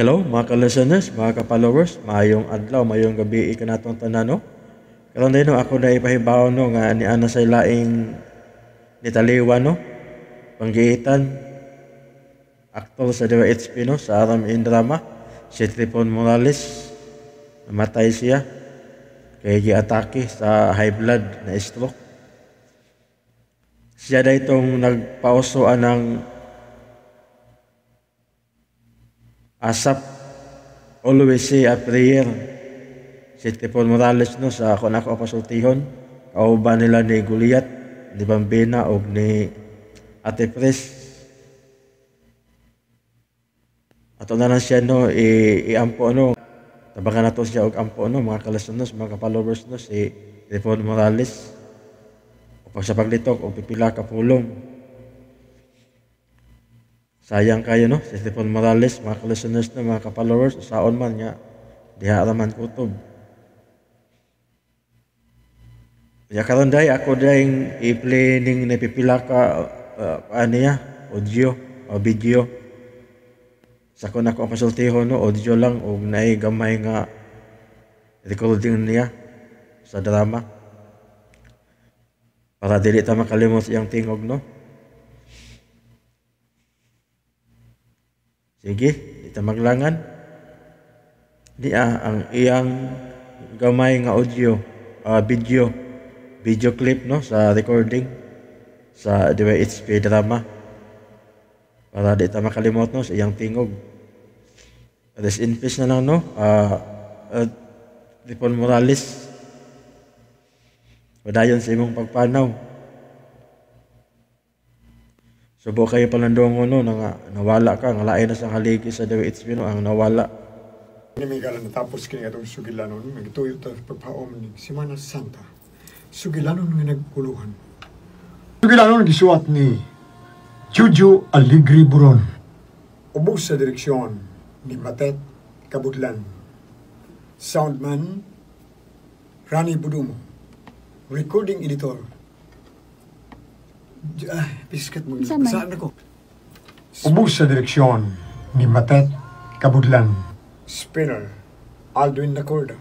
Hello mga ka-listeners, mga ka-followers, maayong adlaw, maayong gabi kanatong tanan no. Karon day no ako na ipahibaw no nga ni ana sa laing nitaliwa no. Panggiitan aktor sa DYHP no sa Aram in Drama si Trifon Morales, namatay siya kay giatake sa high blood na stroke. Siya daytong nagpauso anang ASAP, always say a prayer. Si Trifon Morales no sa ako na ako pasultihon, kauban nila ni Goliath, ni Bambina og ni Ate Pres. Ato na lang siya no iampo no. Tabangan nato siya og ampo no mga ka-listeners, mga ka-followers no si Trifon Morales. O sa paglitok og pipila ka pulong. Sayang kayo no si Trifon Morales, mga ka-listeners no, mga ka-followers, usaon man nga diha ra man kutob. Ya karon day ako day i-play ning napipila ka aniya audio o video. Sa kon ako ang pasultihon no, audio lang og naay gamay nga recording niya sa drama para dili ta makalimot iyang tingog no. Sige, di ta maglangan. Niya ang iyang gamay nga audio, video clip no sa recording sa DYHP drama para di ta makalimot no sa iyang tingog. Rest in peace na lang no. Trifon Morales, padayon sa imong pagpanaw. Subo kayo palandongo no nga nawala ka, nga lain na sa haligi sa DYHP no ang nawala. Ni natapos kini atong sugilanon, nagtuyo ta pagpaom ni Semana Santa. Sugilanon nga nagkuluhan. Sugilanon gisuwat ni Juju Alegre Buron. Ubos sa direksyon ni Matet Kabudlan. Soundman Rani Budumo. Recording editor. Biskat mo. Saan ako? Ubos sa direksyon ni Matet Kabudlan. Spinner Aldwin Nacorda.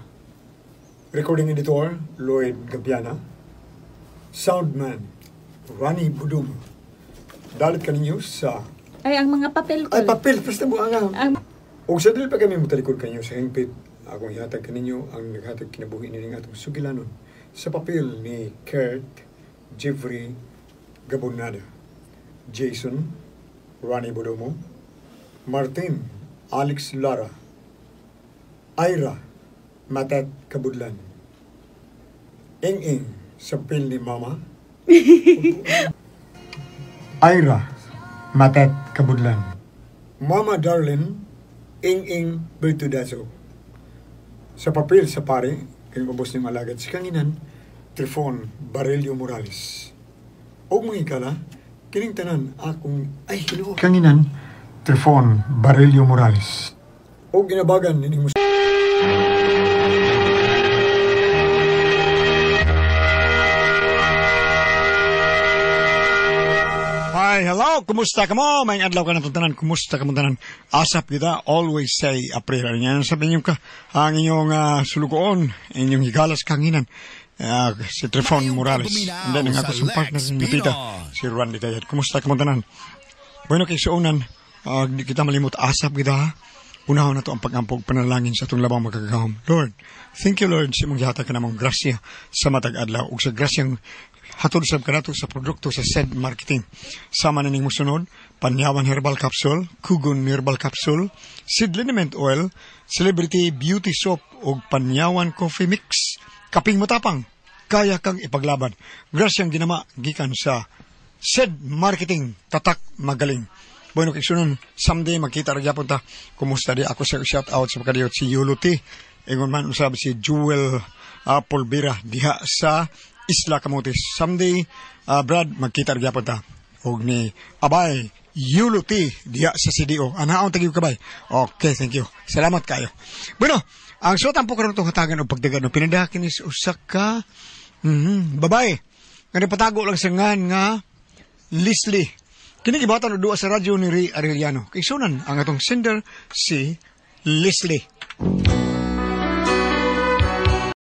Recording editor Lloyd Gabiana. Soundman Rani Budumo. Dalit ka ninyo sa... Ay, ang mga papel ko. Ay, papel. Basta mo ang... Og sa dili pa kami mutalikod kanyo sa hingpit, akong ihatag kaninyo ang naghatag kinabuhi nining atong sugilanon sa papel ni Kurt Jeffrey Gabonada, Jason Rani Budumo, Martin Alex Lara, Ira Matet Kabudlan, Ing-ing sa papel ni Mama, Ira Matet Kabudlan, Mama Darlene Ing-ing Bertudazo. Sa papel sa pare, kayong ubos ng alagad sa kanginan, Trifon Barelio Morales. O mga ikala, kining tanan akong, ay, hinuo. Kanginan, Trifon Barelio Morales. O ginabagan nining mus... Hi, hello, kumusta ka mo? May adlaw ka na tanan, kumusta ka mo tanan? Asap kita, always say a prayer. Yan, sabi niyo ka, ang inyong sulugoon, inyong higalas kanginan. Si Trifon Morales. And then, ang ako sa partner ni Tita, si Randy Dayat. Kumusta ka mo tanan? Bueno, kay suunan, di kita malimot, asap kita ha? Unahon na to ang pag-ampog panalangin sa itong labang magagahom. Lord, thank you Lord sa imong gihatag ka namong grasya sa matag adlaw ug sa grasyang hatod sab kanato sa produkto sa SED Marketing. Sama na ning mosunod, Panyawan Herbal Capsule, Kugon Herbal Capsule, Seed Liniment Oil, Celebrity Beauty Soap ug Panyawan Coffee Mix. Kaping matapang, kaya kang ipaglaban. Grasyang ginama gikan sa SED Marketing, tatak magaling. Bueno, kay sunon, someday magkita ra gyapon ta. Kumusta di ako sa shout out sa pagkadiyot si Yulo T. Ingon man usab si Jewel Polvera diha sa Isla Camotes. Someday, Brad, magkita ra gyapon ta. Og ni Abay Yulo T diha sa CDO. Anaon tagyo kabay. Okay, thank you. Salamat kayo. Bueno, ang suotan po karon tong hatagan og pagdagan og pinadakin is usa ka babae. Nga nipatago lang sa ngan nga Leslie. Kini gibatan og duwa sa radyo ni Ray Arellano. Kay sunan ang atong sender si Leslie.